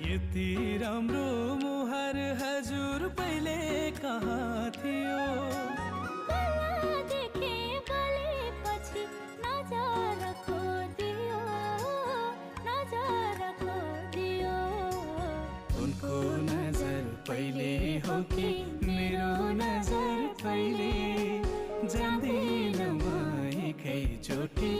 यति राम्रो मुहार हजुर पहिले कहाँ थियो? उनको नजर पहिले हो कि मेरो नजर पहिले? जान्दिन म एकैचोटि